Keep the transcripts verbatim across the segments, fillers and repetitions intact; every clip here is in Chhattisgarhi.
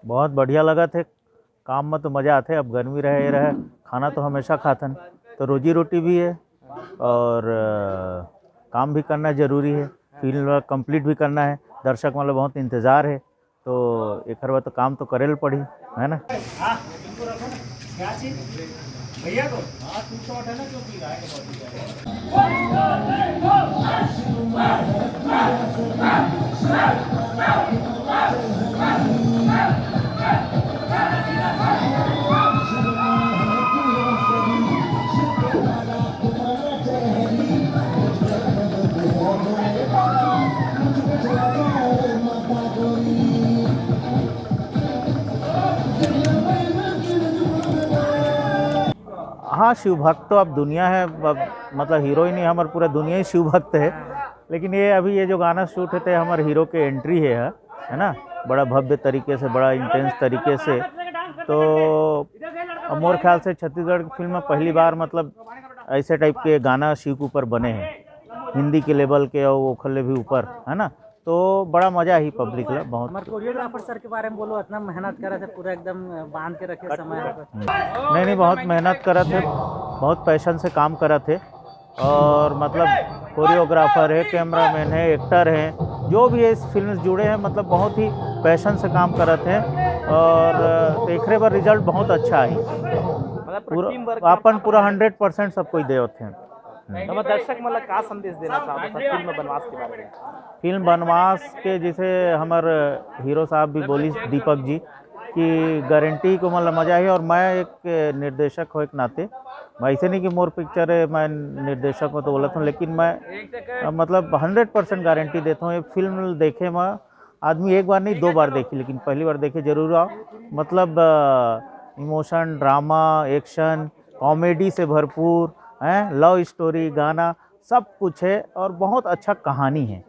बहुत बढ़िया लगत हे। काम में तो मज़ा आथे। अब गर्मी रहे, ये रहे, खाना तो हमेशा खाथन, तो रोजी रोटी भी है और अ, काम भी करना ज़रूरी है। फिल्म कंप्लीट भी करना है। दर्शक मतलब बहुत इंतज़ार है, तो एक बार तो काम तो करे ल पड़ी, है ना? हाँ, शिव भक्त तो अब दुनिया है, अब मतलब हीरो ही नहीं, हमारे पूरा दुनिया ही शिव भक्त है। लेकिन ये अभी ये जो गाना शूट होते हैं, हमारे हीरो के एंट्री है, है ना? बड़ा भव्य तरीके से, बड़ा इंटेंस तरीके से। तो अब मोर ख्याल से छत्तीसगढ़ की फिल्म में पहली बार मतलब ऐसे टाइप के गाना शिव के ऊपर बने हैं, हिंदी के लेवल के और ओखर ले भी ऊपर, है ना? तो बड़ा मजा ही पब्लिक ला बहुत। हमारे कोरियोग्राफर सर के बारे में बोलो, इतना मेहनत करे थे, पूरा एकदम बांध के रखे समय। नहीं नहीं, बहुत मेहनत करत है, बहुत पैशन से काम करत है। और मतलब कोरियोग्राफर है, कैमरामैन है, एक्टर हैं, जो भी है इस फिल्म से जुड़े हैं, मतलब बहुत ही पैशन से काम करत हैं। और एकरे बर रिजल्ट बहुत अच्छा है। मतलब पूरा टीम वर्क अपन पूरा हंड्रेड परसेंट सब कोई देवत हैं। तो मैं दर्शक मन ला का संदेश देना चाहता था फिल्म बनवास के बारे में? फिल्म बनवास के जैसे हमार हीरो साहब भी बोलिस, दीपक जी, कि गारंटी के मन ला मजा ही। और मैं एक निर्देशक हो एक नाते, मैं ऐसे नहीं कि मोर पिक्चर है, मैं निर्देशक हूँ तो बोलत हूँ, लेकिन मैं अ, मतलब हंड्रेड परसेंट गारंटी देता हूँ, ये फिल्म देखे में आदमी एक बार नहीं, दो बार देखी, लेकिन पहली बार देखे जरूर आओ। मतलब इमोशन, ड्रामा, एक्शन, कॉमेडी से भरपूर, हैं, लव स्टोरी, गाना, सब कुछ है और बहुत अच्छा कहानी है,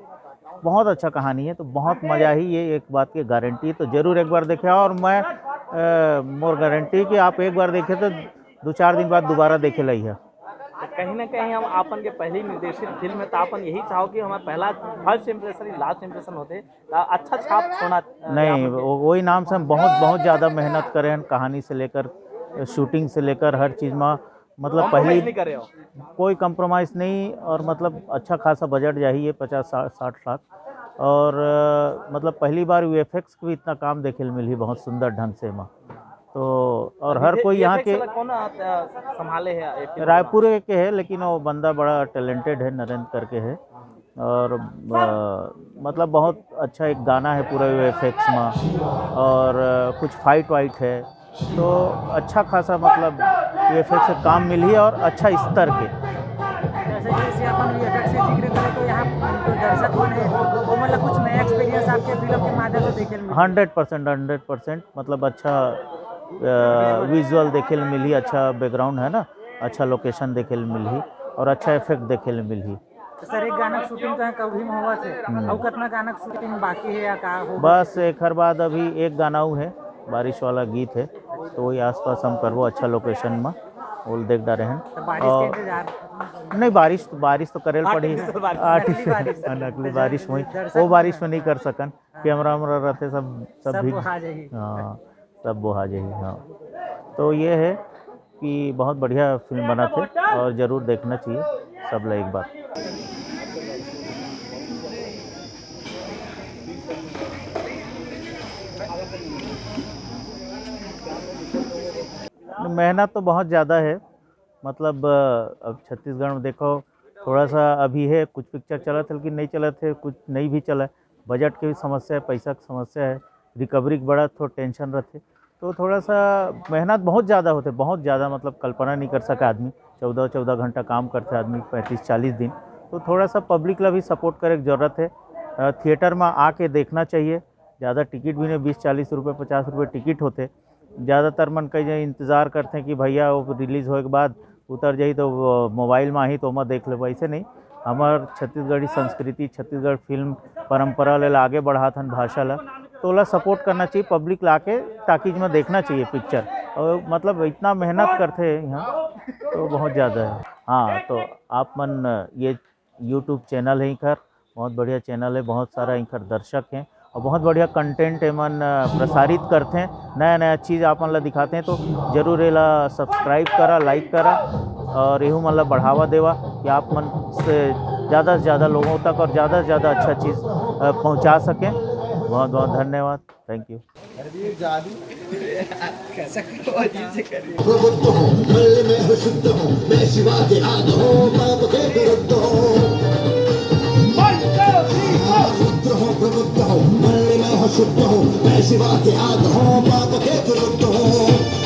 बहुत अच्छा कहानी है। तो बहुत मजा ही, ये एक बात की गारंटी है। तो जरूर एक बार देखे। और मैं अ, मोर गारंटी कि आप एक बार देखे तो दो चार दिन बाद दोबारा देखे ला ही है। तो कहीं ना कहीं हम आपन के पहली निर्देशित फिल्म है, तो आपन यही चाहो कि हमारा पहला फर्स्ट इम्प्रेशन ही लास्ट इम्प्रेशन होते, तो अच्छा छाप छोड़ा, अ, नहीं, आपन के। वो, वही नाम से हम बहुत, बहुत ज़्यादा मेहनत करे हैं, कहानी से लेकर, शूटिंग से लेकर हर चीज़ में, मतलब कॉम्प्रोमाइज पहली नहीं करे हो? कोई कॉम्प्रोमाइज़ नहीं। और मतलब अच्छा खासा बजट जाही है, पचास, साठ, साठ लाख। और अ, मतलब पहली बार वीएफएक्स के भी इतना काम देखे ल मिली, बहुत सुंदर ढंग से एमा। तो और हर कोई यहाँ के कौन, अ, संभाले है? रायपुर के है, लेकिन वो बंदा बड़ा टैलेंटेड है, नरेंद्र करके है। और अ, मतलब बहुत अच्छा एक गाना है पूरा वीएफएक्स में, और अ, कुछ फाइट वाइट है, तो अच्छा खासा मतलब वीएफएक्स से काम मिली और अच्छा स्तर के। जैसे कि जैसे अपन वीएफएक्स के जिक्र करें, तो यहाँ जो दर्शक मन है, वो मतलब कुछ नया एक्सपीरियंस आपके फिल्म के माध्यम से देखे ल मिली। हंड्रेड परसेंट, हंड्रेड परसेंट, मतलब अच्छा विजुअल देखे ल मिली, अच्छा बैकग्राउंड है ना, अच्छा लोकेशन देखे ल मिली और अच्छा इफेक्ट देखे ल मिली। तो सर, एक गाना के शूटिंग तो कभी में हुआ थे, हम्म। और कितना गाना के शूटिंग बाकी है या का हो? बस एक हर बाद अभी एक गाना वो है, बारिश वाला गीत है, तो वही आसपास हम करबो अच्छा लोकेशन में, वो देख डारे हैं। तो बारिश और के इंतजार? नहीं, बारिश तो, बारिश तो करे ल पड़ी। आर्टिफिशियल बारिश। आर्टिफिशियल बारिश। हाँ, नकली बारिश वही, दर्शक वो बारिश में नहीं कर सकन, कैमरा वैमरा रहते सब, सब सब भीग, बोहा जाही। हाँ, सब बोहा जाही। हाँ, तो ये है कि बहुत बढ़िया फिल्म बना थे और जरूर देखना चाहिए सब ला एक बार। मेहनत तो बहुत ज़्यादा है, मतलब अ, अब छत्तीसगढ़ में देखो, थोड़ा सा अभी है, कुछ पिक्चर चलत है लेकिन नहीं चलत है, कुछ नहीं भी चला है, बजट के भी समस्या है, पैसा की समस्या है, रिकवरी के बड़ा थोड़ा टेंशन रहते, तो थोड़ा सा मेहनत बहुत ज़्यादा होते, बहुत ज़्यादा, मतलब कल्पना नहीं कर सका आदमी। चौदह चौदह घंटा काम करते आदमी, पैंतीस चालीस दिन। तो थोड़ा सा पब्लिक ला भी सपोर्ट करे के जरूरत है। अ, थिएटर में आके देखना चाहिए, ज़्यादा टिकट भी नहीं, बीस चालीस रुपये, पचास रुपये टिकट होते। ज़्यादातर मन कई जन इंतज़ार करते कि भैया वो रिलीज होए के बाद उतर जाही तो वो मोबाइल में आही तो ओमा देख लेबो, ऐसे नहीं। हमार छत्तीसगढ़ी संस्कृति, छत्तीसगढ़ फिल्म परंपरा ले आगे बढ़ात हन भाषा ला, तो ओला सपोर्ट करना चाहिए, पब्लिक ला के टाकीज में देखना चाहिए पिक्चर। और मतलब इतना मेहनत करते हैं यहाँ, तो बहुत ज़्यादा है। हाँ, तो आप मन ये यूट्यूब चैनल है इनकर, बहुत बढ़िया चैनल है, बहुत सारा इनकर दर्शक हैं और बहुत बढ़िया कंटेंट एमन प्रसारित करथे, नया नया चीज़ आप मन ला दिखाथे। तो जरूर एला सब्सक्राइब करा, लाइक करा और एहू मन ला बढ़ावा देवा कि आप मन से ज़्यादा से ज़्यादा लोगों तक और ज़्यादा से ज़्यादा अच्छा चीज़ पहुँचा सकें। बहुत बहुत धन्यवाद। Thank you. अरे ये जादू। कैसा करो, अजीब से कर रही है। प्रबुद्ध हो, मल्ल में हो शुद्ध हो, मैं शिवा के आग हो, पाप के विरुद्ध हो। रुद्र हो, प्रबुद्ध हो, मल्ल में हो शुद्ध हो, मैं शिवा के आग हो, पाप के विरुद्ध हो।